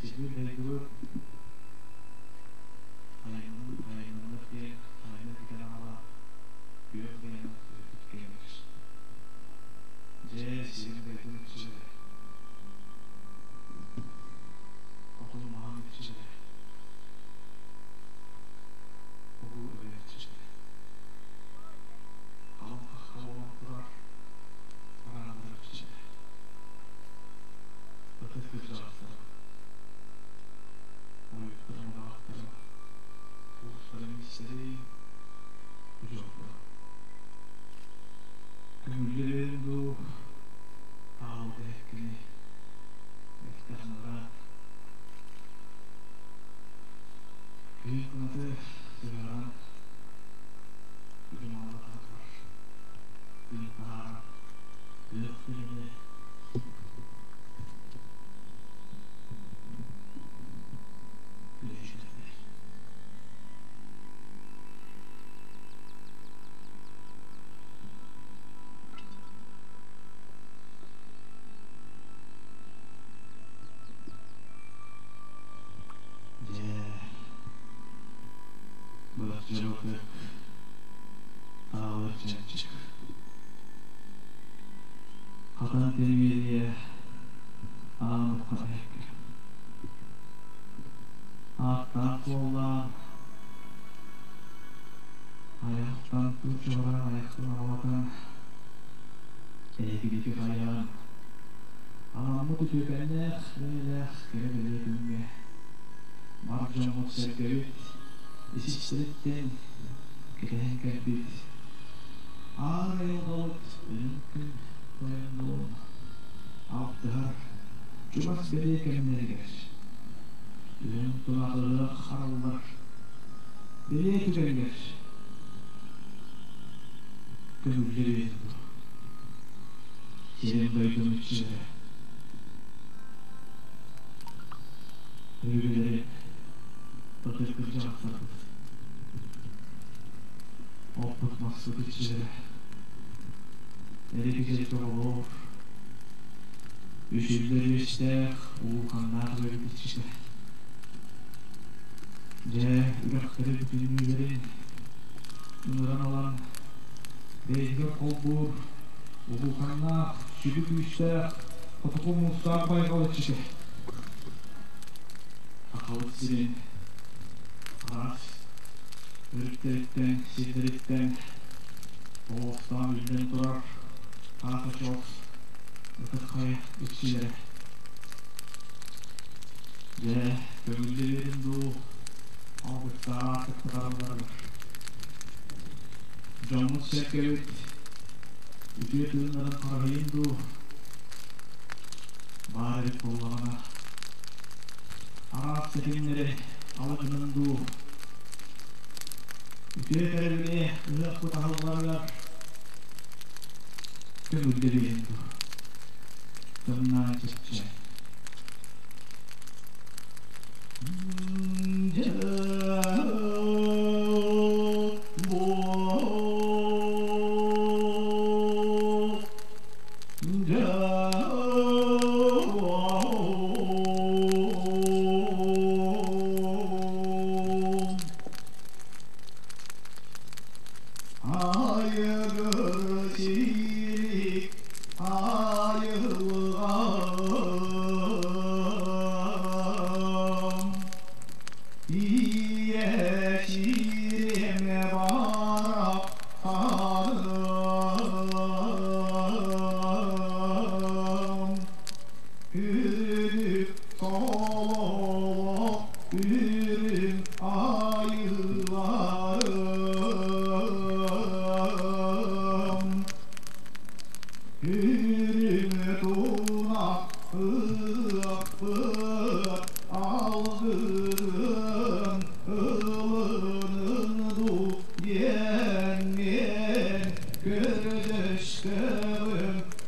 Сирбит-дойдубут айанын айанныыр диэн айаны бүтэн аҕала күөх бэйэҕэ түһэрбит кэмигэр. Дьэ, сирин-дойдун үксүлэрэ, отун-маһын үксүлэрэ, улуу эбэ үксүлэрэ. Халыҥ хахха буолан турар арааннар үксүлэрэ. Ытык кырдьаҕастара, ойуттарын удаҕаттара, уустарын истэрин, удьуордара. Көҥүллэрин дуу, таалга эркини, мэлтэх мыраат. Күн кынаты сыһыаран, күлүм алла турар. Күн таһааран, күөх күлүмү күлүчүтэр. Дьэ, бырдьыбытык, аалар чанчык. Хатан тимириэ аан ухха эһэккэ. Ааттаах-суоллаах айахтан тутуһан айахтан аҕалатан эһигини хайаан анаммыт үтүөкэннээх бэйэлээх кэрэ бэлиэ күҥҥэ бар дьоммут сэргэбит ис-истэриттэн кэтэһэн кэлбит аар айылҕабыт үрүҥ күн тойоннуун алтыһар чугас бэлиэ кэмнэригэр үрүҥ тунах ыһыах хараллар бэлиэ түгэнигэр көмүллэр үйэтэ дуо сирин дойдум үксүлэрэ өбүгэлэрин ытык кырдьаҕастарбыт оппут маспыт үксүлэрэ эрэ оҕолоор үсүллэр үөстээх улууканнаах эбэбит иччитэ дьэ үрэхтэри бүтүннүүлэрин ыҥыран ылан бэйэтигэр холбуур улууканнаах сүдү күүстээх хотугу муустаах байҕал иччитэ Сахабыт сирин араас өрүттэриттэн, сирдэриттэн оҕустаан үллэн турар аата-чоос ытык хайа үксүлэрэ. Дьэ, көҥүллэ биэрин дуу, алгыстаах кытаралларыгар. Дьоммут-сэргэбит үтүө тыыннарын харыһыйын дуу, баар эбит буоллаҕына, араас ситимнэри ала гынан дуу, үтүө кэрэбили ыһыахпыт аһылларыгар көҥүллэ биэрин дуу, тымнаан чэпчээн. Айылҕам ийэ сирим барахсаным үрүк сололоох үрүҥ айыыларым үрүҥ тунах ыһыахпыт алгыһын ылынын дуу диэммин көрдөстөҕүм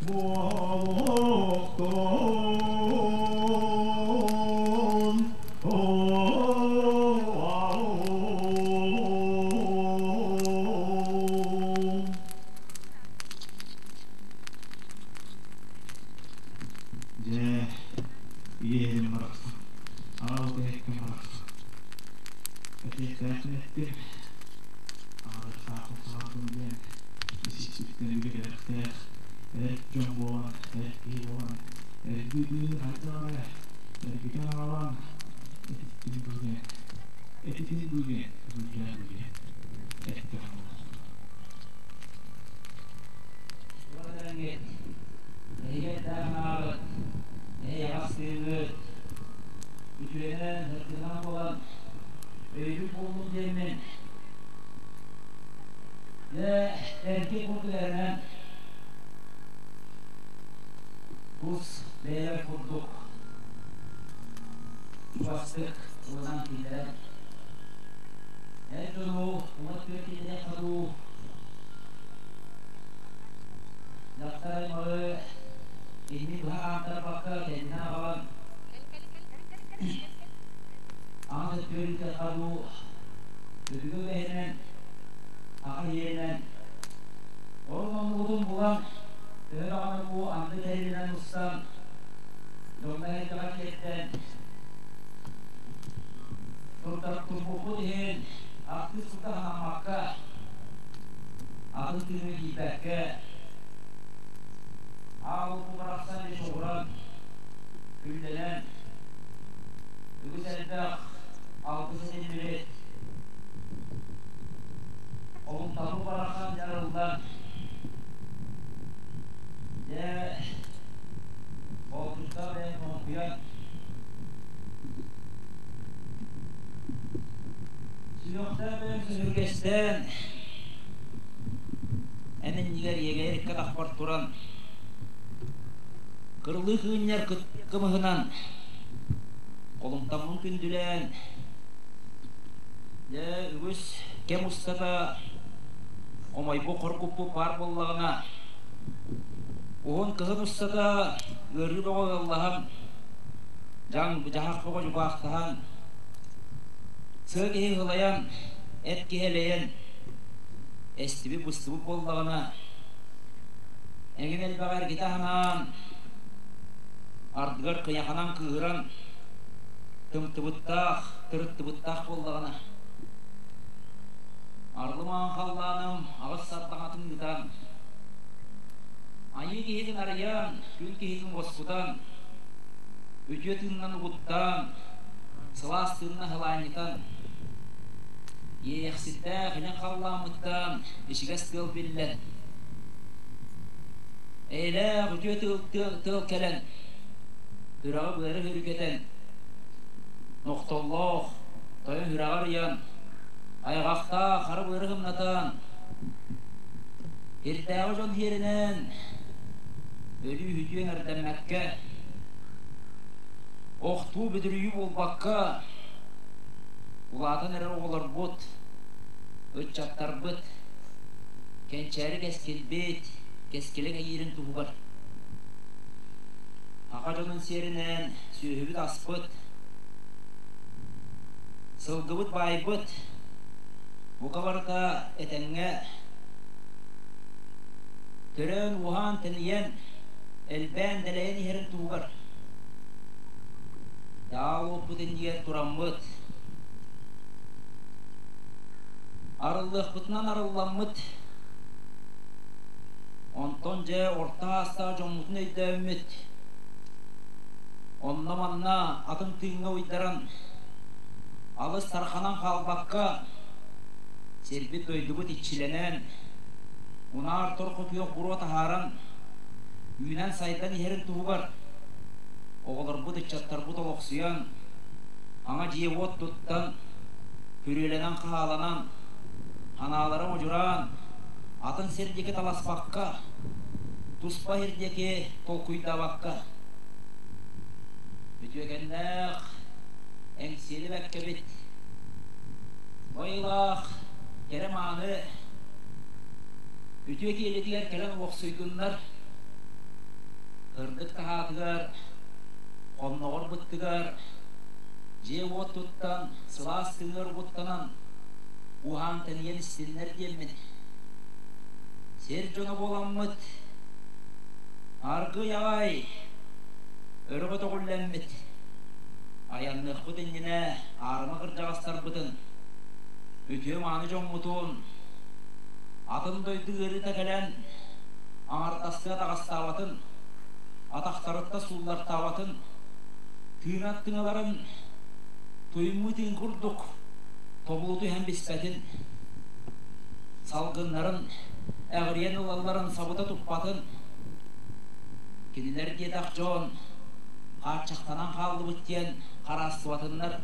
буолуохтун. Аҕа бүтэһикпин барахсан. Этиэхтээхпин эттим, аҕалыахтаахпын саҕардым диэн ис-испиттэн үгэ кэлэхтээх эр дьон буолан, эр киһи буолан, эргитин хайдах эрэ эргитэн аҕалан этиттин дуу диэн, этитин дуу диэн, сылдьаа дуу диэн эттэҕим буолуо. Уолларыҥҥыт, эһиги эрдээх анаабыт, эһиэхэ сыыҥыт, үтүөнэн, сырдыгынан буолан, өйбүт буоллун диэммин, дьэ, эргэ курдук эрэнэн, тус бэйэлэр курдук чугастык ылынан киллэрэн, эр дьону уҥа түөрт киллэриэххэ дуу, Дьахтар аймаҕы киһини быһа хаамтарбакка кэннинэн аҕалан аҥас өттүгэр ыытыахха дуу, өбүгэ үгэһинэн, аҕа иһиэнэн, ол оннубутун булан, төһө даҕаны бу анды тэрилинэн устан, дьоҥҥо-сэргэҕэ тиэрдэн, турбуппут иһин ахтыы сылга санаммакка, атын тыыны киирбэккэ, аал-уку барахсан дьэ чоҕуран, күллэнэн, үгүс элбэх алгыс этиллибит, олумталбыт барахсан дьарыллан, дьэ, болтуста бэйэм тоҥкуйан, Сүһүөхтээх бэйэм сүһүргэстээн, эн иннигэр иэгэйэр икки атахпар туран, кырылыы кыынньар кымыһынан, холумтаммын күндүлээн, дьэ үгүс кэм устата хомойбут хоргуппут баар буоллаҕына, уһун кыһын устата ыарыы бөҕө ыаллаһан, дьаҥ дьаһах бөҕө дьукаахтаһан, сыа киһи ыһылайан, эт киһи элэйэн, эстибит-быстыбыт буоллаҕына, эҥин элбэҕи эргитэ аһанаан, ардыгар кыйаханан кыыһыран, тымтыбыттаах, тырыттыбыттаах буоллаҕына, арлымаан халлааным аҕыс сардаҥатын ыытан, айыы киһитин арыйан, күн киһитин уоскутан, үтүө тыынынан угуттаан, сылаас тыынна сылаанньытан, иэйэхситтээх илин халлааммыттан ичигэс тыал биллэн, эйэлээх үтүө тыал, тыал кэлэн, сүрэҕи-быары үргэтэн, нохтоллоох тойон сүрэҕи арыйан, айҕахтаах хара-быары хымнатан, Ирдээҕи дьон иһиэринэн өлүү-сүтүү эҥэрдэммэккэ, охтуу бүдүрүйүү буолбакка, улаатан эрэр оҕолорбут, ыччаттарбыт, кэнчээри кэскилбит, кэскилэ кэйиирин туһугар саха дьонун сиэринэн сүөһүбүт аспыт, сылгыбыт баайбыт, бука барыта этэҥҥэ Төрөөн-ууһаан тэнийэн, элбээн дэлэйэн иһэрин туһугар даал уоппут иннигэр тураммыт, арыллыахпытынан арылламмыт, онтон дьэ орто аастаах дьоммутун өйдөөммүт, онно-манна атын тыыҥҥа уйдаран, алыс тарханан хаалбакка, сирбит-дойдубут иччилэнэн, унаар торхо күөх буруо таһааран, үүнэн-сайдан иһэрин туһугар оҕолорбут, ыччаттарбыт олохсуйан, аҥа дьиэ-уот туттан, күрүөлэнэн-хааланан, ханаалара модьураан, атын сир диэки таласпакка, туспа сир диэки толкуйдаабакка, үтүөкэннээх Эҥсиэли бэккэбит, Байылаах кэрэ-мааны үтүө киэлитигэр кэлэн олохсуйдуннар, ырдык таһаатыгар, хонноҕор быттыгар, дьиэ-уот туттан, сылаас тыыныгар угуттанан, уһаан-тэнийэн истиннэр диэммин. Сир дьоно буоламмыт, аргыый аҕай, өрө көтөҕүллэммит. Айанныахпыт иннинэ аарыма кырдьаҕастарбытын, үтүө-мааны дьоммутун, атын дойду ыарыыта кэлэн аҥардастыы атаҕастаабатын, атахтарыттан сууллартаабатын, тыынан тыҥаларын туймуу тыын курдук тобулу түһэн биспэтин, салгыннарын эҕирийэн ылалларын сабыта туппатын, кинилэр диэтэх дьон хааччахтанан хааллыбыт диэн хараастыбатыннар,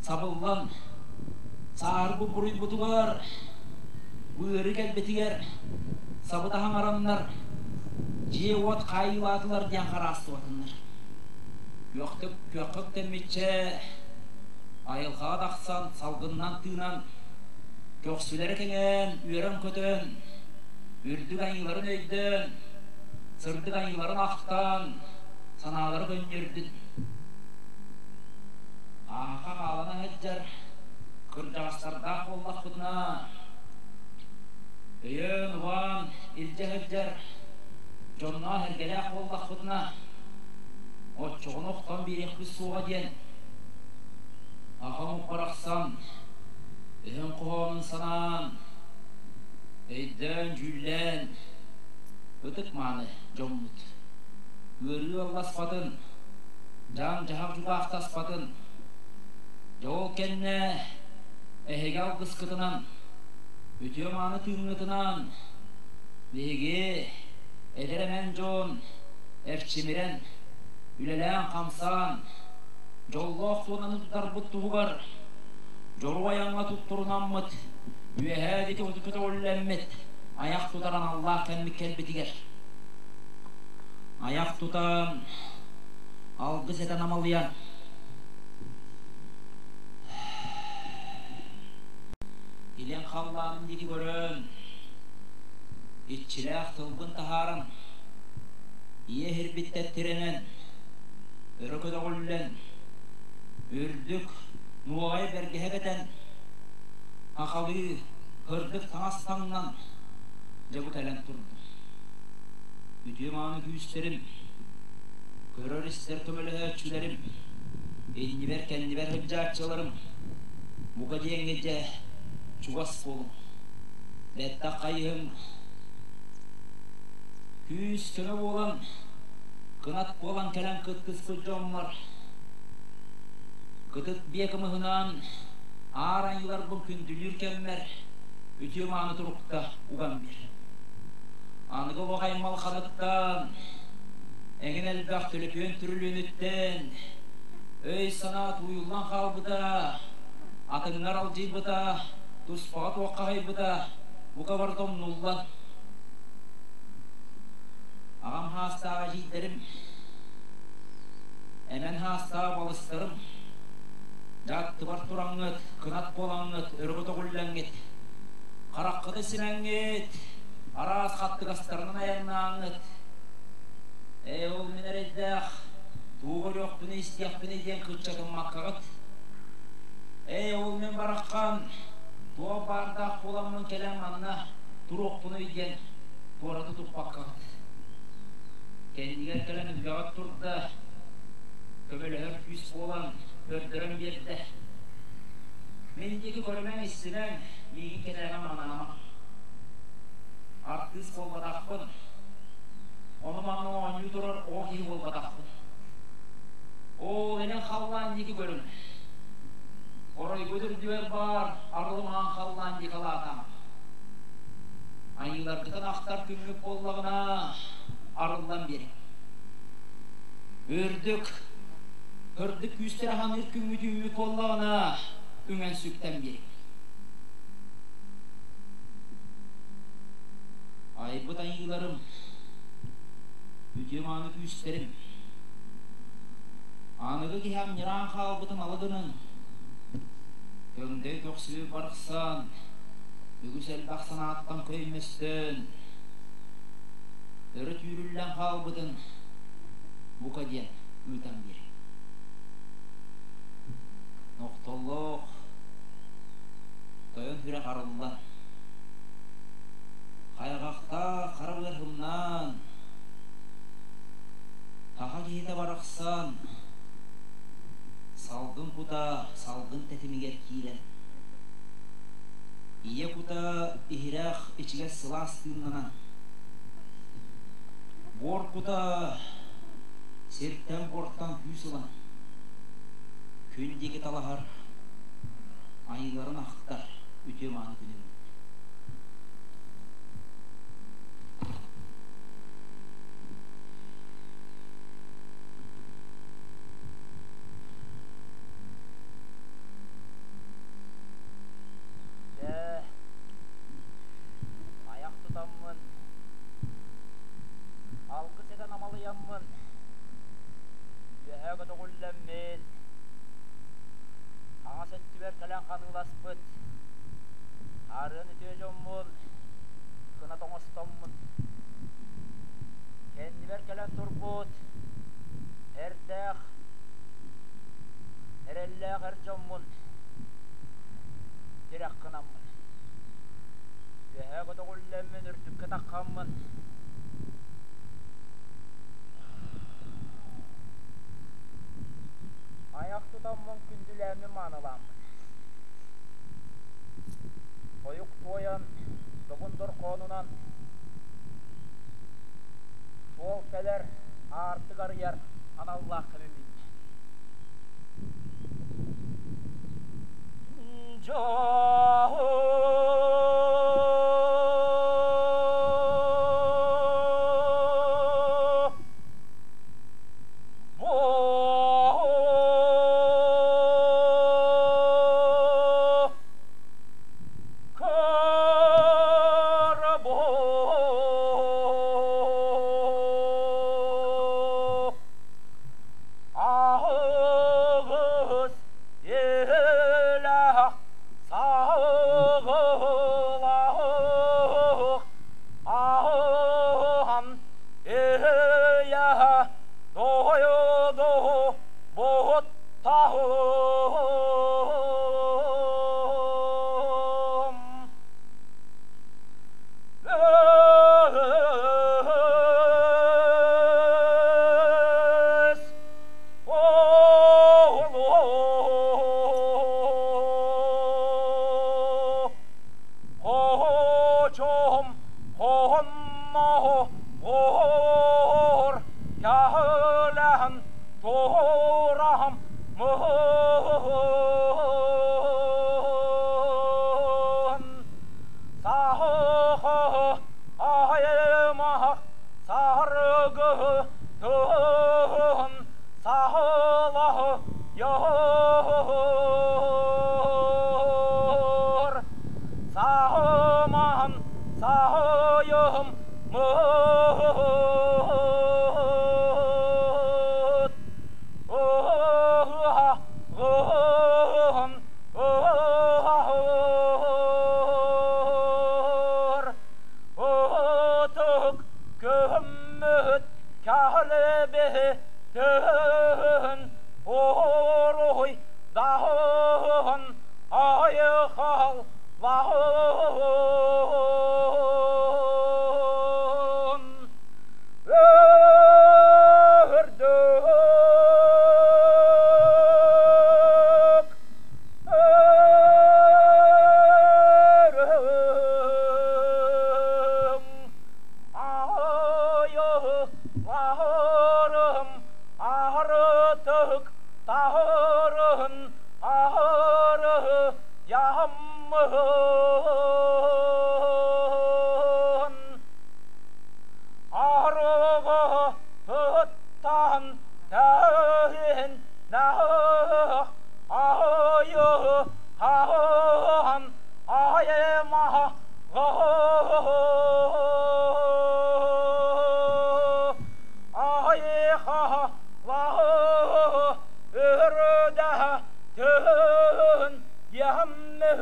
сабыллан саарбы буруйбутугар, быары кэлбитигэр сабыта хаҥараннар, дьиэ-уот хаайыылаатылар диэн хараастыбатыннар. Күөхтүк күөххэ үктэммиччэ айылҕаҕа тахсан салгынынан тыынан, көхсүлэрэ кэҥээн, үөрэн-көтөн, үрдүк айыыларын өйдөөн, сырдык айыыларын ахтан, санаалары көнньүөрдүн. Ааха хаалана сылдьар кырдьаҕастардаах буоллахпытына, өйөөн-убаан илдьэ сылдьар дьонноох-сэргэлээх буоллахпытына, оччоҕуна охтон биэриэхпит суоҕа диэн аҕам барахсан өһөн хоһоонун санаан, өйдөөн-дьүүллээн ытык-мааны дьоммут ыарыы алласпатын, дьаам-дьаһах дьукаахтаспатын, дьэ ол кэннэ эһиги алгыскытынан, үтүө-мааны тыыҥҥытынан биһиги эдэр эмэн дьон эрчимирэн, үлэлээн-хамсаан, дьоллоох туонаны тутарбыт туһугар дьоруой айаҥҥа туттурунаммыт, үөһээ диэки көтөҕүллэммит, айах тутар аналлаах кэммит кэлбитигэр айах тутан, алгыс этэн амалыйан, илин халлаанын диэки көрөн, иччилээх тылбын таһааран, ийэ иһирбиттэн тирэнэн, өрө көтөҕүллэн, үрдүк нуоҕай бэргэһэ кэтэн, хахалыы һырдык таҥас таҥнан, дьэ бу кэлэн турдум. Үтүө-мааны күүстэрим, көрөр-истэр көмөлөһөөччүлэрим, иннибэр-кэннибэр сылдьааччыларым, бука диэҥҥэ дьэ чугас буолуҥ. Бэттэх хайыһыҥ күүс-көмө буолан, кынат буолан кэлэн кыттыспыт дьоммор, кытыт биэ кымыһынан аар айыыларбын күндүлүүр кэммэр үтүө-мааны турукта уган биэр. Аныгы олох аймалҕаныттан, эҥин элбэх төлөпүөн түрүлүөнүттэн өй-санаа тууйуллан хаалбыта, атыҥҥар алдьыйбыта, туспаҕа туоххаһыйбыта бука барыта умнуллан. Аҕам хаастаах эдьиийдэрим, эмэн хаастаах балыстарым, дьааттыбар тураҥҥыт, кынат буолаҥҥыт, өрө көтөҕүллэҥҥит, хараххыты симэҥҥит, араас хаттыгастарынан айаннааҥҥыт, ээ ол мин эрэйдээх, тугу көрүөхпүнүй истиэхпиний диэн кыччатыммаккаҕыт, ээ ол мин бараххан, туох баардаах буоламмын кэлэн манна туруохпунуй диэн туораты туппаккаҕыт. Кэннигэр кэлэн үлэҕит турда, көмөлөһөр күүс буолан көрдөрөн биэрдэ. Мин диэки көрүмэҥ, истимэҥ, миигин кэтээмэҥ, манаамаҥ. Артыыс буолбатахпын, ону манна оонньуу турар оҕо киһи буолбатахпын. Ол энэн халлаан диэки көрүҥ. Оройгут үрдүгэр баар арылымаан халлаан диэки алаатаҥ. Айыыларгытын ахтар күммүт буоллаҕына, арыллан биэриҥ. Үрдүк, ырдык күүстэр аһаныыр күҥҥүт үүммүт буоллаҕына, үҥэн-сүктэн биэриҥ. Айбыт айыыларым, үтүө-мааны күүстэрим, аныгы киһи амньыраан хаалбытын ала гыныҥ, көҥдөй көхсүбүт барахсан, үгүс элбэх санааттан көймөстөн, өрө түүрүллэн хаалбытын бука диэн ыытан биэриҥ. Нохтоллоох тойон сүрэх арыллан, хайҕахтаах хара быар һымнаан, саха киһитэ барахсан, кута салгын тэтимигэр киирэн, ийэ кута иһирэх ичигэс сылаас тыыннанан, буор кута сиртэн-буортан күүс ылан, күн диэки талаһар, айыыларын ахтар үтүө-мааны күнүн. Дьэ, айах тутаммын, алгыс этэн амалыйаммын, үөһэ көтөҕүллэммин, хаҥас өттүбэр кэлэн ханыыласпыт хаарыан үтүө дьоммун кынат оҥостоммун, кэннибэр кэлэн турбут эрдээх, эрэллээх эр дьоммун тирэх гынаммын, үөһээ көтөҕүллэммин, үрдүккэ таххаммын, айах тутаммын күндүлээммин маанылааммын, тойук туойан, добун дорхоонунан суол кэлэр, аартык арыйар аналлаах кэмим Аҕыс иһилэх саҕалаах аһан иһийэ дойду буттаһым. Өс Хочом хонно ор кәһөләһэн туорахам мыһын сахы аймах саргы тыһын сахылаһ йор сахымаһын сахыйым мыт ыһа ыһар ытык көммүт кэлбитин уруй даһын айхаллаһын үрдүк өрүм айыларым артык таһырын арыйаммын арыгыттан тэһин нах айы хаһан айма айха лаһы өрдә төн яммын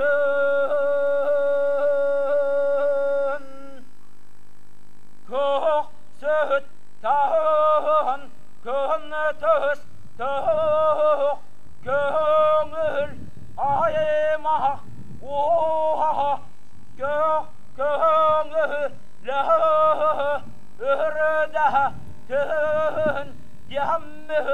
Көк сөт таһын көн төс төх көңүл аймах уха көх көңүл өрдә төн яммын.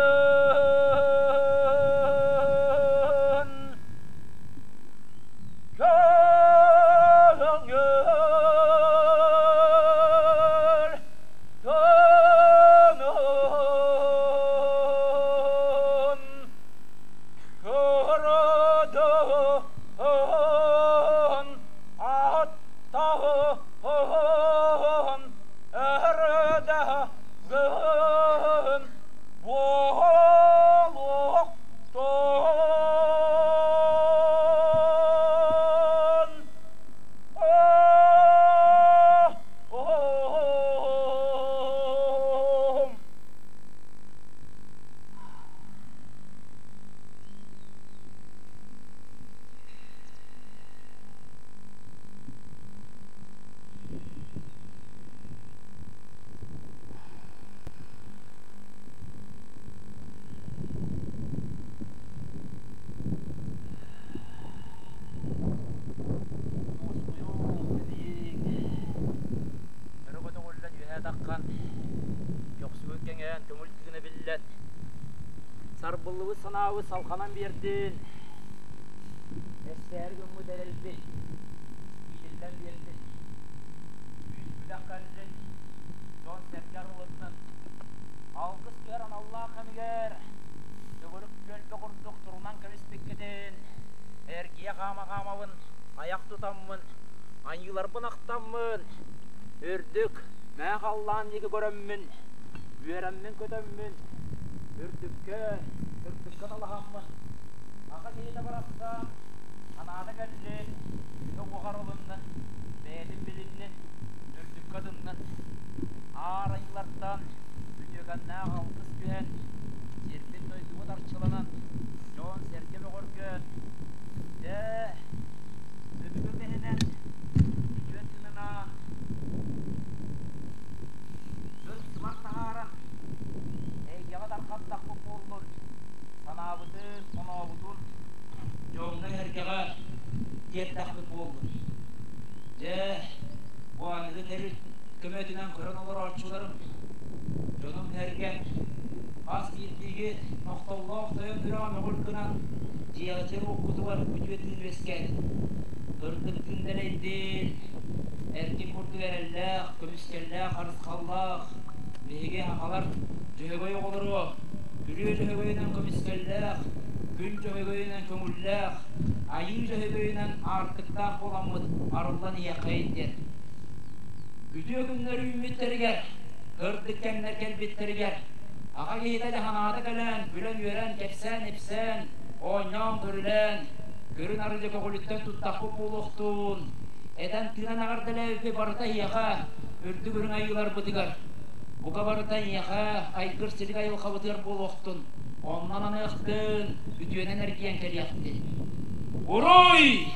Кырадыһын аттаһын эрдэҕин буолуохтун. Уоскуйуҥ, өрө көтөҕүллэн үөһэ таххан, көхсүгүн кэҥээн көҥүл тыына биллэн, сарбыллыбыт санаабыт салҕанан биэрдин, эстээри гыммыт эрэлбит иитиллэн биэрдин, күүс-күдэх кэллин, дьон-сэргэ арылыннын, алгыс түһэр аналлаах кэмигэр төгүрүк түөлбэ курдук турунан кэбиспиккитин, эргийэ хаама-хаамабын айах тутаммын, айыыларбын ахтаммын, үрдүк мээх халлаан диэки көрөммүн, үөрэммин-көтөммүн, үрдүккэ, үрдүккэ талаһаммын, аха киһитэ барахсан анаата кэллин, күнэ-уоҕар ылыннын, бэйэтин билиннин, үрдүккэ ытыннын, аар айыылартан үтүөкэннээх алгыс түһэн, сирбит-дойдубут арчыланан, дьон-сэргэ бөҕөргөөн, дьэ, өбүгэ үгэһинэн үтүө тыынынан сыт-сымар таһааран, эйгэҕэ тарҕаттахпыт буоллун, санаабытын, онообутун дьоҥҥо-сэргэҕэ тиэртэхпит буоллун. Дьэ, бу аныгы тэрил көмөтүнэн көрөн олорооччуларым, дьонум-сэргэм, хас биирдиигит мохтоллоох тойон үрэҕэ мөҕүл гынан дьиэҕитигэр уоккутугар үтүө тыын үөскээтин, ырдык тыын дэлэйдин, эркин курдук эрэллээх, көмүскэллээх, харысхаллаах, биһиги сахалар Дьөһөгөй оҕолоро күрүө дьөһөгөйүнэн көмүскэллээх, күн дьөһөгөйүнэн көҥүллээх, айыы дьөһөгөйүнэн аартыктаах буоламмыт арыллан иһиэххэйин диэн. Үтүө күннэр үүммүттэригэр, кырдык кэмнэр кэлбиттэригэр, аҕа киһитэ дьаһанаата кэлэн, күлэн-үөрэн, кэпсээн-ипсээн, оонньоон-көрүлээн, көрүн-арыйа көҕүлүттэн туттахпыт буолуохтун, этэн-тыынан эҕэрдэлээбиппит барыта эһиэхэ, үрдүк үрүҥ айыыларбытыгар, бука барыта эйиэхэ айгыр-силик айылҕабытыгар буолуохтун, онно аныахтын, үтүөнэн эргийэн кэлиэхтин. Уруй!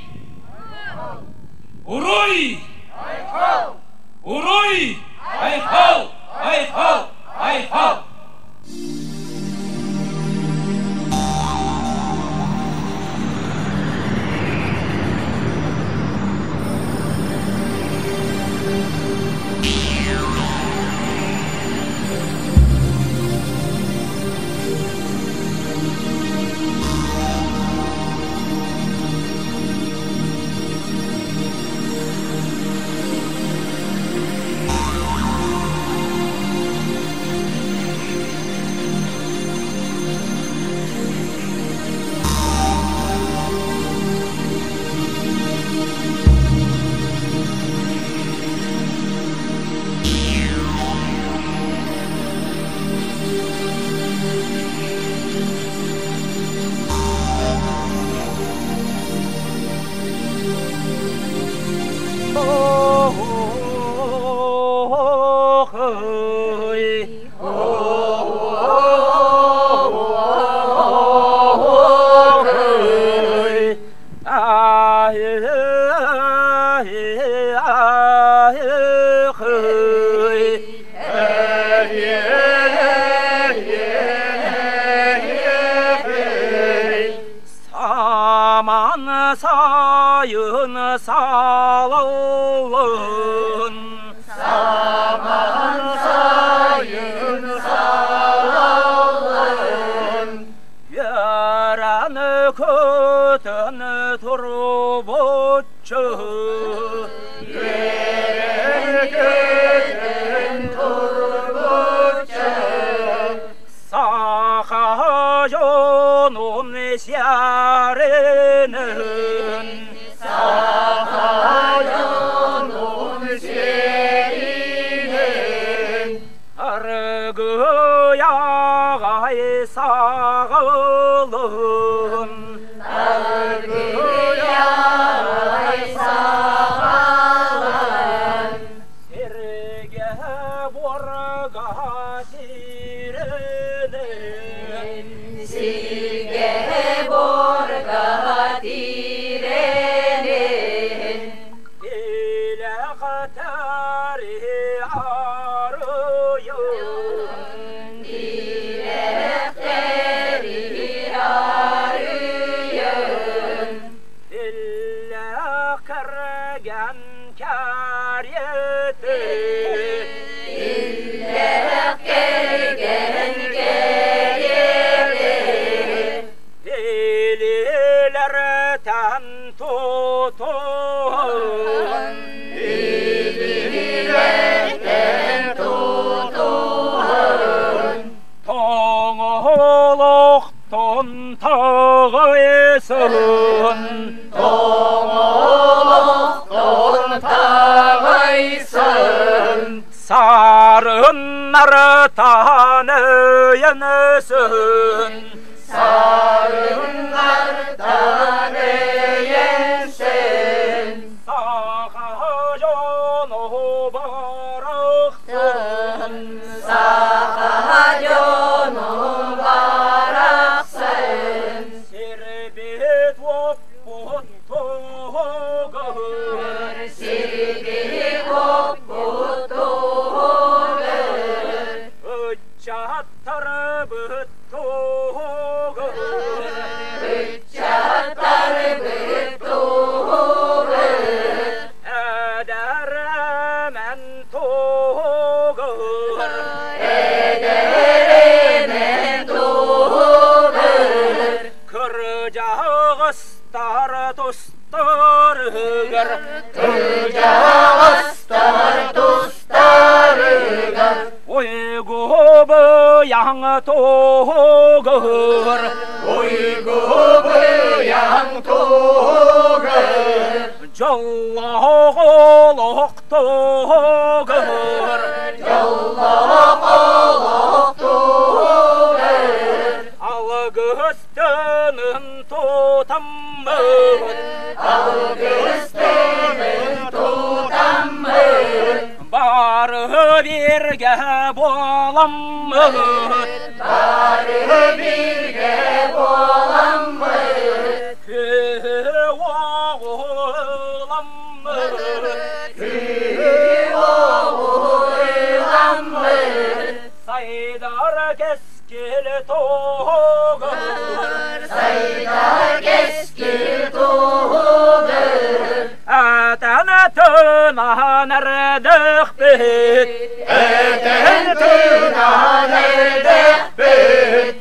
Уруй! Айхал! Уруй! Айхал! Айхал! Айхал! Саман сайын салалын Саман сайын салалын Үөрэн көтөн турбуччу Үөрэн көтөн турбуччу Саха дьонун сиэринэн Саха дьонун сиэринэн Аргыйаҕай саҕалын Аргыйаҕай саҕалан Сиргэ буорга сиринэн Сиргэ буорга тирэнэн Тилэхтэри арыйын Тилэхтэри арыйын Иллэх кэргэн кэриэтэ Иллэх кэргэн кэриэтэ Илилэртэн тутуһун Илиилэртэн тутуһун Тоҥолохтон таҕайсын Тоҥолохтон таҕайсын Сарыннартан өйөнсүн Сарыннартан өйөнсүн Саха дьоно барахсан Саха дьоно барахсан Сирбит уоппут туһугар Сирбит уоппут туһугар Ыччаттарбыт туһугар Ыччаттарбыт туһугар Эдэр эмэн туһугар Эдэр эмэн туһугар Кырдьаҕастар тустарыгар Кырдьаҕастар тустарыгар Уйгу-быйаҥ туһугар Уйгу-быйаҥ туһугар Дьоллоох олох туһугар Дьоллоох олох туһугар Алгыстынын тутаммыт Алгыстынын тутаммыт Бары бииргэ буоламмыт Бары бииргэ буоламмыт Күһү-уоҕу ыламмыт Күһү-уоҕу ыламмыт Сайдар кэскил туһугар Сайдар кэскил туһугар Этэн тыынан эрдэхпит Этэн тыынан эрдэхпит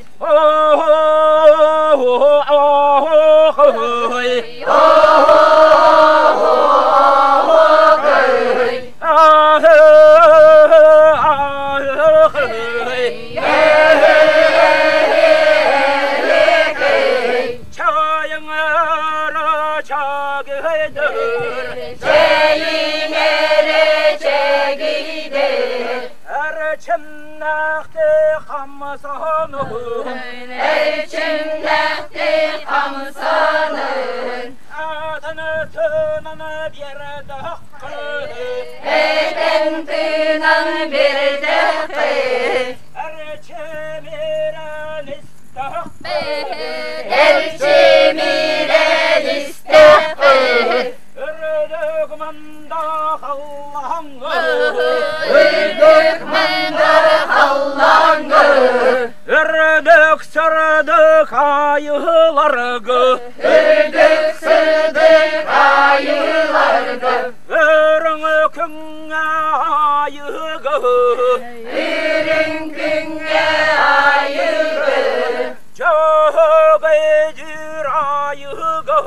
Эрчимнээхтик хамсанын Этэн тыынан биэрдэххит Эрчимирэн истэххит Үрдүк мындыр халлааҥҥы Үрдүк сырдык айыыларгы Үрдүк сырдык айыыларгы Үрүҥ күҥҥэ айыгы Үрүҥ күҥҥэ айыгы Дьөһөгөйдүүр айыгы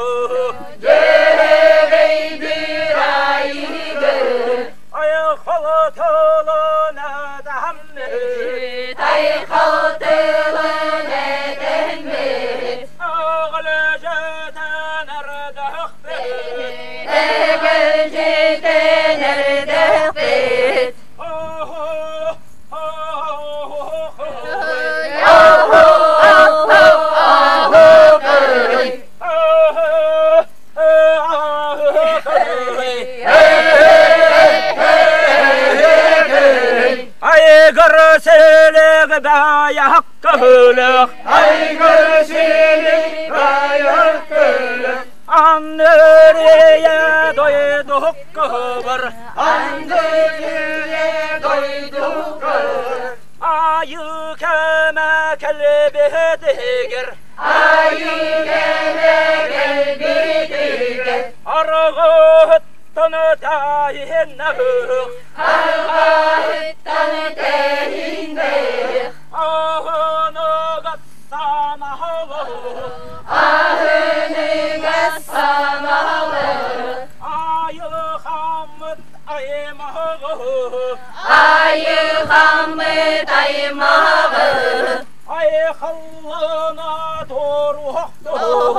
Дьөһөгөйдүүр айыгы Айхал тылын этэммит Айхал тылын этэммит Аннырия дойдуккубар Аннырия дойдуккубар Айыы кэмэ кэлбитигэр Айыы кэмэ кэлбитигэр Арҕаһыттан тэйиннэх Арҕаһыттан тэйиннэх Аһыныгас санаалаах Аһыныгас санаалаах Айылҕаммыт аймаҕы Айылҕаммыт аймаҕы Айхаллана туруохтун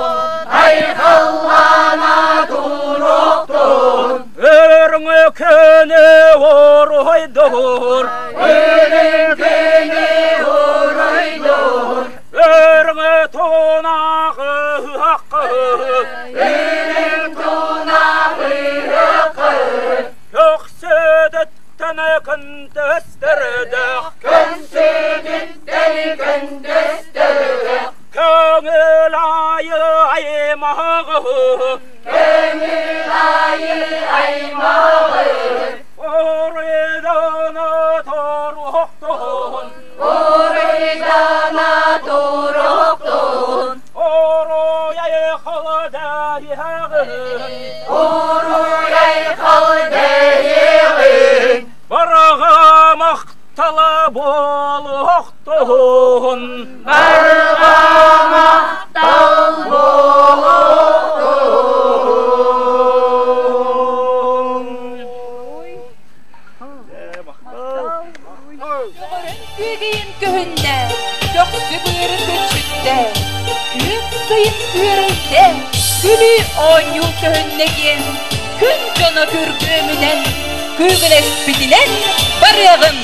Айхаллана туруохтун Өрүҥү күнү уруйдуур Үрүҥ күнү уруйдуур Өрүҥү тунаҕы ыһаххы Үрүҥ тунаҕы ыһаххы Көхсүтүттэн күнтөстөрдөөх Күнсүтүттэн күндүстөрдөөх Көҥүл айы аймаҕы Көҥүл айы аймаҕы Уруйдана туруохтун Уруйдана туруохтун Уруй айхал дэйиэҕин Уруй айхал дэйиэҕин Барҕа махтала буолуохтун Барҕа махтал буолуохтун Көҕөрөн күөгэйин көһүннэ, көхсү быары көччүттэ, күөх сайын күөрэйдэ, күлүү оонньуу көһүннэ диэн күн дьоно күргүөмүнэн, күүгүнэспитинэн барыаҕым.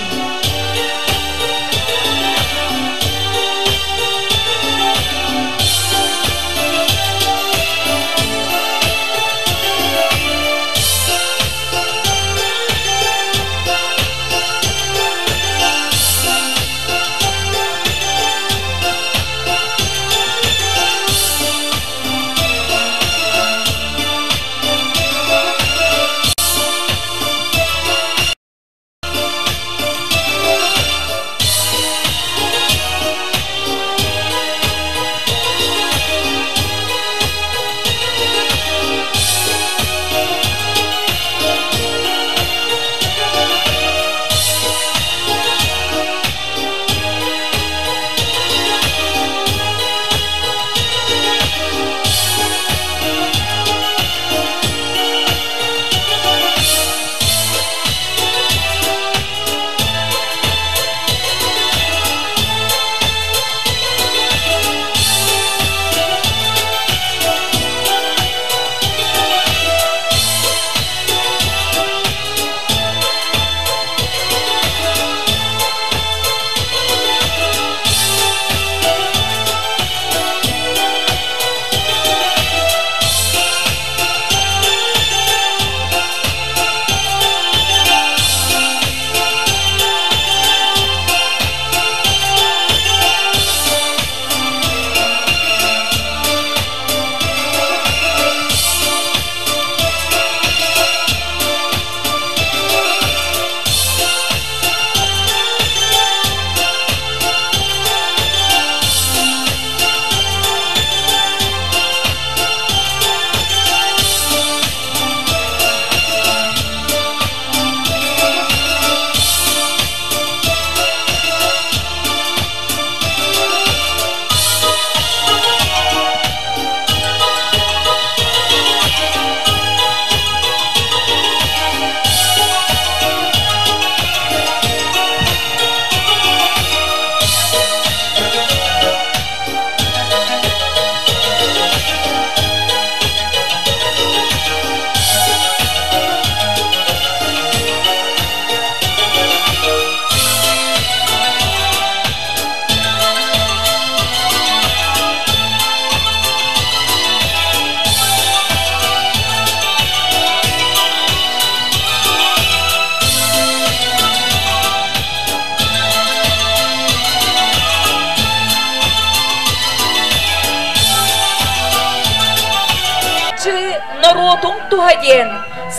норуотуҥ туһа диэн,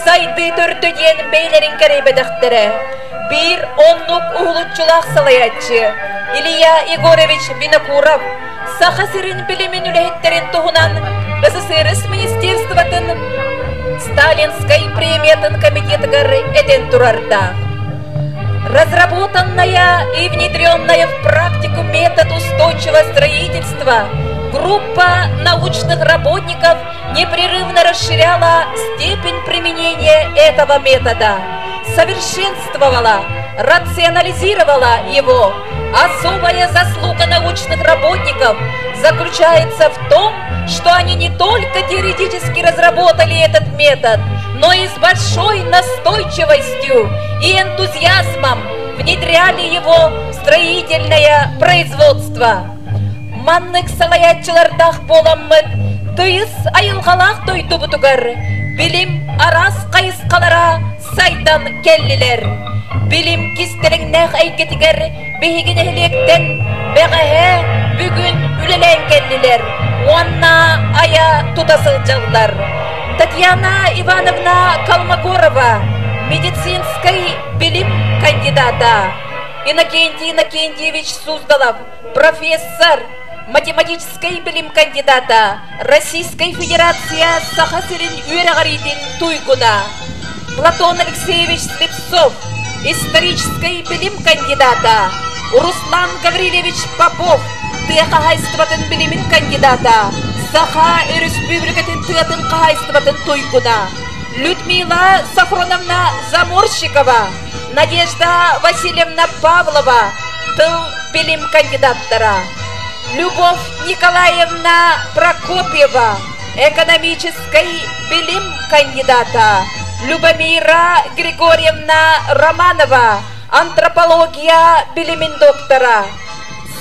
сайдыы төрдө диэн бэйэлэрин кэрэйбэтэхтэрэ. Биир оннук уһулуччулаах салайааччы Илья Егорович Винокуров Саха сирин билимин үлэһиттэрин туһунан СССР министерствотын Сталинскай премиятын комитетыгар этэн турардаах. Разработанная и внедренная в практику метод устойчивого строительства группа научных работников непрерывно расширяла степень применения этого метода, совершенствовала, рационализировала его. Особая заслуга научных работников заключается в том, что они не только теоретически разработали этот метод, но и с большой настойчивостью и энтузиазмом внедряли его в строительное производство. Маннык салайааччылардаах буоламмыт, тыйыс айылҕалаах дойдубутугар билим араас хайысхалара сайдан кэллилэр. Билим кистэлэҥнээх эйгэтигэр биһиги нэһилиэктэн бэҕэһээ бүгүн үлэлээн кэллилэр уонна айа тута сылдьаллар. Татьяна Ивановна Колмогорова, медицинскэй билим кандидата, Иннокентий Иннокентьевич Суздалов, профессор, математическай билим кандидата, Российскай Федерация Саха сирин үөрэҕириитин туйгуна, Платон Алексеевич Слепцов, историческай билим кандидата, Руслан Гаврильевич Попов, тыа хаһаайыстыбатын билимин кандидата, Саха Өрөспүүбүлүкэтин тыатын хаһаайыстыбатын туйгуна, Людмила Сафроновна Заморщикова, Надежда Васильевна Павлова, тыл билим кандидаттара, Любовь Николаевна Прокопьева, экономическай билим кандидата, Любомира Григорьевна Романова, антропология билимин доктора,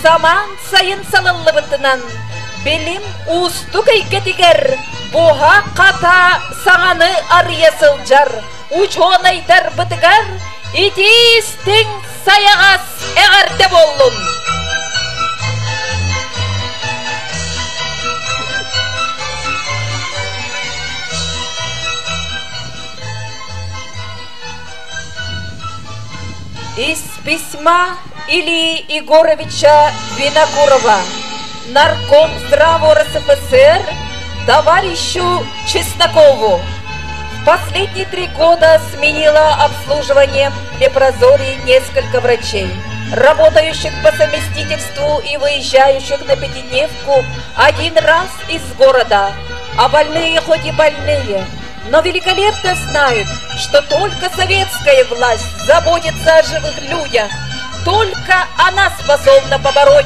Самаан сайын салаллыбытынан билим уустук эйгэтигэр буһа-хата саҥаны арыйа сылдьар учуонайдарбытыгар итии-истиҥ сайаҕас эҕэрдэ буоллун! Из письма Ильи Егоровича Винокурова, нарком здраво РСФСР товарищу Чеснокову. В последние 3 года сменила обслуживание лепрозорий несколько врачей, работающих по совместительству и выезжающих на пятидневку один раз из города. А больные хоть и больные, но великолепно знают, что только советская власть заботится о живых людях. Только она способна побороть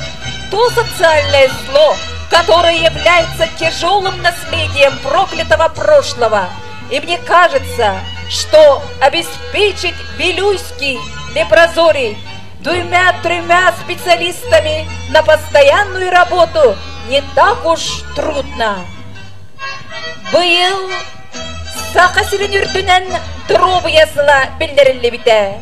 то социальное зло, которое является тяжелым наследием проклятого прошлого. И мне кажется, что обеспечить Вилюйский лепрозорий двумя-тремя специалистами на постоянную работу не так уж трудно. Быйыл Саха сирин үрдүнэн доруобуйа сыла биллэриллибитэ.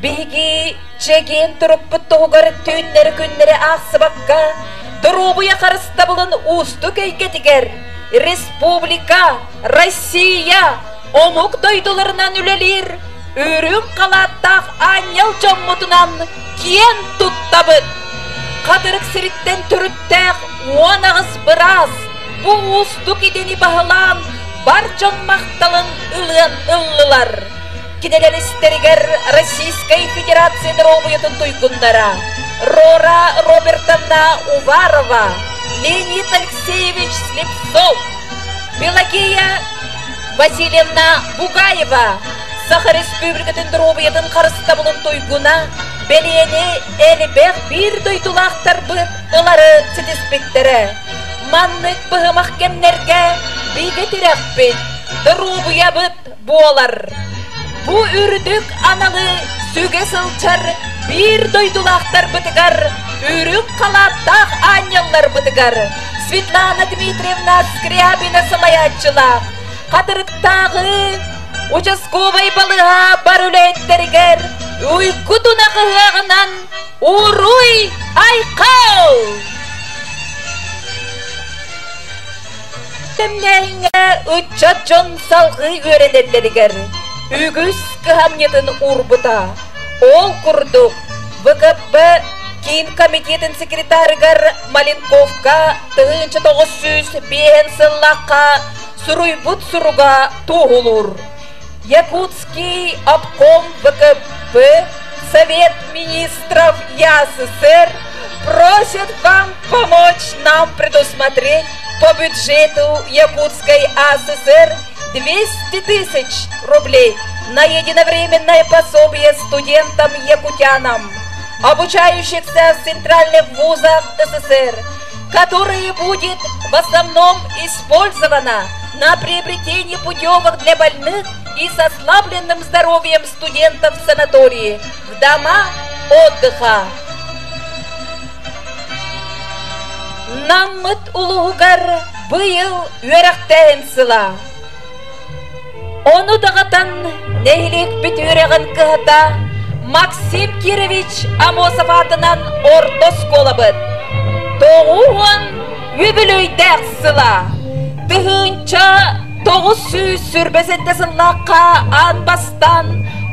Биһиги чэгиэн турукпут туһугар түүннэри-күннэри аахсыбакка, доруобуйа харыстабылын уустук эйгэтигэр республика, Россия, омук дойдуларынан үлэлиир үрүҥ халааттаах аанньал дьоммутунан киэн туттабыт. Хатырык сириттэн төрүттээх 18 быраас бу уустук идэни баһылаан бар дьон махталын ылыан ыллылар. Кинилэр истэригэр Российскай Федерация доруобуйатын туйгуннара Рора Робертовна Уварова, Леонид Алексеевич Слепцов, Пелагея Васильевна Бугаева, Саха Республикатын доруобуйатын харыстабылын туйгуна, бэлиэни элбэх биир дойдулаахтарбыт ылары ситиспиттэрэ. Маннык быһымах кэмнэргэ бигэ тирэхпит, доруобуйабыт буолар. Бу үрдүк аналы сүгэ сылдьар биир дойдулаахтарбытыгар, үрүҥ халааттаах аанньалларбытыгар Светлана Дмитриевна Скрябина салайааччылаах Хатырыктааҕы участковай балыыһа бар үлэһиттэригэр уйгу тунах ыһыаҕынан уруй айхал! Тэмнээһиҥҥэ ыччат дьон салҕыы үөрэнэллэригэр үгүс кыһамньытын уурбута. Ол курдук, ВКП Киин комитетын секретарыгар Маленковка 1905 сыллаахха суруйбут суруга туоһулуур. Якутский обком ВКП Совет министров ЯССР просит вам помочь нам предусмотреть по бюджету Якутской АССР 200 тысяч рублей на единовременное пособие студентам-якутянам, обучающихся в центральных вузах СССР, которое будет в основном использовано на приобретение путевок для больных и с ослабленным здоровьем студентов в санатории, в дома отдыха. Наммыт улууһугар быйыл үөрэхтээһин сыла. Ону даҕатан нэһилиэкпит үөрэҕин кыһата Максим Кирович Амосов аатынан орто оскуолабыт 90 үбүлүөйдээх сыла. 1997 сыллаахха аан бастаан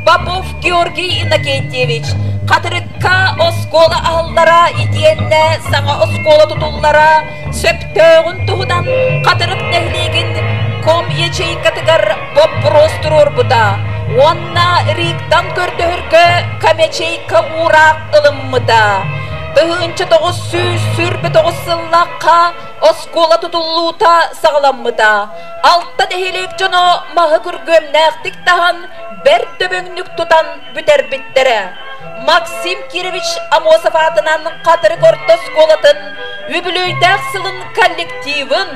Попов Георгий Иннокентьевич Хатырыкка оскуола аһыллара итиэннэ саҥа оскуола тутуллара сөптөөҕүн туһунан Хатырык нэһилиэгин ком ячейкатыгар боппуруос туруорбута уонна РИКтан көрдөһөргө комячейка уураах ылыммыта. 1929 сыллаахха оскуола тутуллуута саҕаламмыта. Алта нэһилиэк дьоно маһы күргүөмнээхтик таһан, бэрт дөбөҥнүк тутан бүтэрбиттэрэ. Максим Кирович Амосов аатынан Хатырык орто оскуолатын үбүлүөйдээх сылын коллективын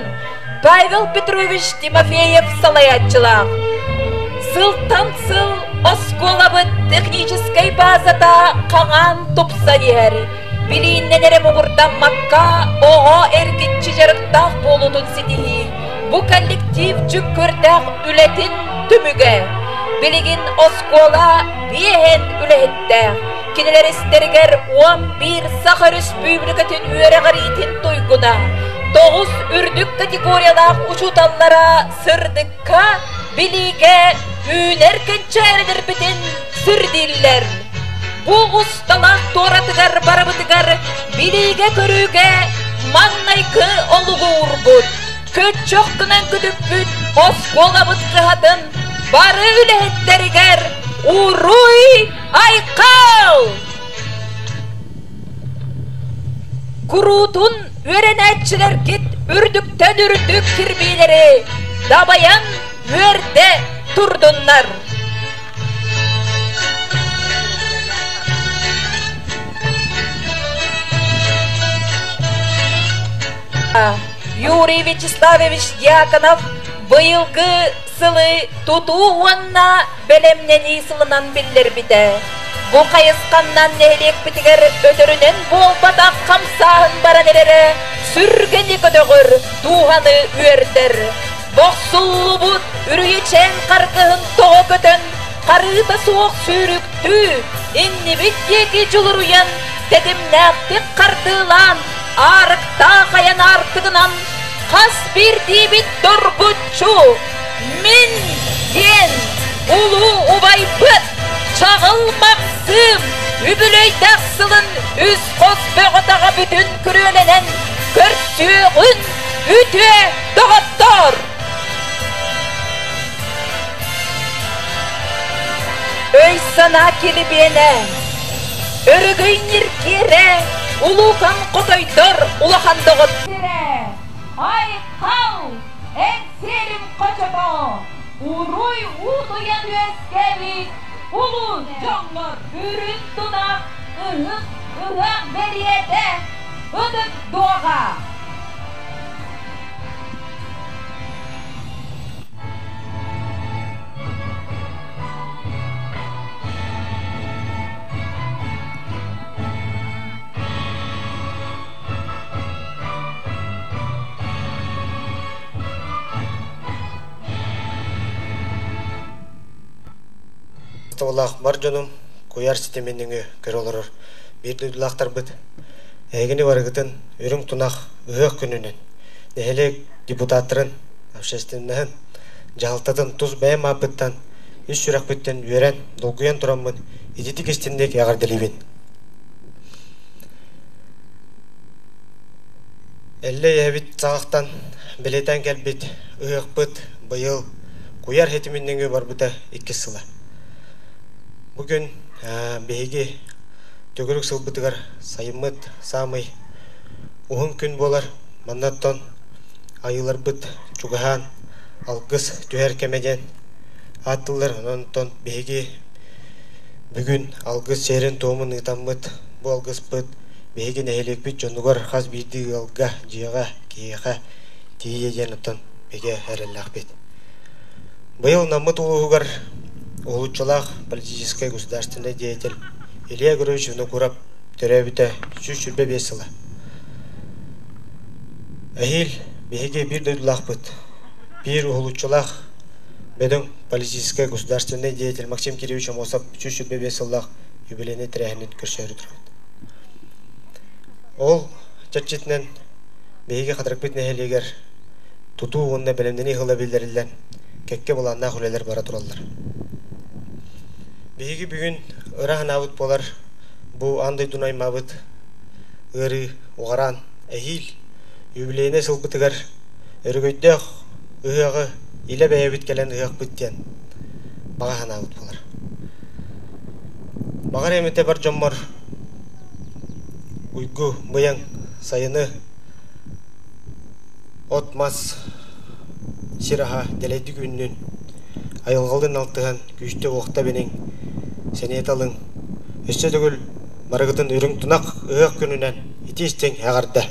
Павел Петрович Тимофеев салайааччылаах. Сылтан сыл оскуолабыт техническэй базата хаҥаан тупсан иһэр. Билииннэн эрэ муҥурдаммакка, оҕо эргиччи дьарыктаах буолуутун ситиһии бу коллектив дьүккүөрдээх үлэтин түмүгэ. Билигин оскуола биэһэн үлэһиттээх. Кинилэр истэригэр 11 Саха Өрөспүүбүлүкэтин үөрэҕириитин туйгуна, 9 үрдүк категориялаах учууталлара сырдыкка, билиигэ үүнэр кэнчээрилэрбитин сирдииллэр. Бу усталаах туоратыгар барыбытыгар билиигэ-көрүүгэ маҥнайгы олугу уурбут, көччөх гынан көтүппүт оскуолабыт кыһатын бары үлэһиттэригэр уруй айхал! Куруутун үөрэнээччилэргит үрдүктэн үрдүк кирбиилэри дабайан үөрдэ турдуннар! Юрий Вячеславович Дьяконов быйылгы сылы тутуу уонна бэлэмнэнии сылынан биллэрбитэ. Бу хайысханнан нэһилиэкпитигэр өтөрүнэн буолбатах хамсааһын баран эрэрэ сүргэни көтөҕөр, дууһаны үөрдэр. Бохсуллубут үрүйэчээн харгыһын тоҕо көтөн, харыыта суох сүүрүктүү, иннибит диэки дьулуруйан, тэтимнээхтик хардыылаан, аарыктаах айан аартыгынан хас биирдиибит доргуччу «Мин» диэн улуу убайбыт Чаҕыл Махсыым үбүлүөйдээх сылын үс хос бөҕө-таҕа бүтүн күрүөлэнэн көрсүөҕүн үтүө доҕоттоор! Өй-санаа килибиэнэ, өрөгөй ньиргиэрэ, улуукан хотойдор улахан доҕот Айхал, эн сиэрим хочото, уруй уутуйан үөскээбит улуу дьоҥҥор үрүн тунах ыһык ыһыах бэлиэтэ ытык дуоҕа. Тобулаах бар дьонум куйаар ситимин нөҥүө көрө олорор биир дойдулаахтарбыт эһигини барыгытын үрүҥ тунах ыһыах күнүнэн нэһилиэк депутаттарын общественноһын, дьаһалтатын тус бэйэм ааппыттан, ис сүрэхпиттэн үөрэн, долгуйан тураммын ититик истинник эҕэрдэлиибин. Эллэй эһэбит саҕахтан бэлиэтээн кэлбит ыһыахпыт быйыл куйаар ситимин нөҥүө барбыта иккис сыла. Бу күн биһиги төгүрүк сылбытыгар сайыммыт саамай уһун күн буолар. Маннаттан айыыларбыт чугаһаан алгыс түһэр кэмэ диэн ааттыыллар. Онон биһиги бүгүн алгыс сиэрин-туомун ыытаммыт, бу алгыспыт биһиги нэһилиэкпит дьонугар хас биирдии ыалга, дьиэҕэ, киһиэхэ тиийиэ диэн оттон бигэ эрэллээхпит. Быйыл Наммыт улууһугар уһулуччулаах политическай государственнай деятель Илья Егорович Винокуров төрөөбүтэ 125 сыла. Эһиил биһиги биир дойдулаахпыт, биир уһулуччулаах бөдөҥ политическай государственнай деятель Максим Кириллович Аммосов 125 сыллаах юбилейнай тэрээһинин көрсөөрү турабыт. Ол чэрчитинэн биһиги Хатырыкпыт нэһилиэгэр тутуу уонна бэлэмнэнии сыла биллэриллэн, кэккэ былааннаах үлэлэр бара тураллар. Биһиги бүгүн ыра санаабыт буолар бу аан дойдуну аймаабыт ыарыы уҕараан эһиил юбилейнай сылбытыгар өрөгөйдөөх ыһыаҕы илэ бэйэбит кэлэн ыһыахпыт диэн баҕа санаабыт буолар. Баҕар эмитэ бар дьоммор уйгу быйаҥ сайыны от-мас сир аһа дэлэйдик үүннүн, айылҕалыын алтыһан күүстэ-уохта эбиниҥ, сэниэтэ ылыҥ. Өссө төгүл барыгытын үрүҥ тунах ыһыах күнүнэн итии-истиҥ эҕэрдэ!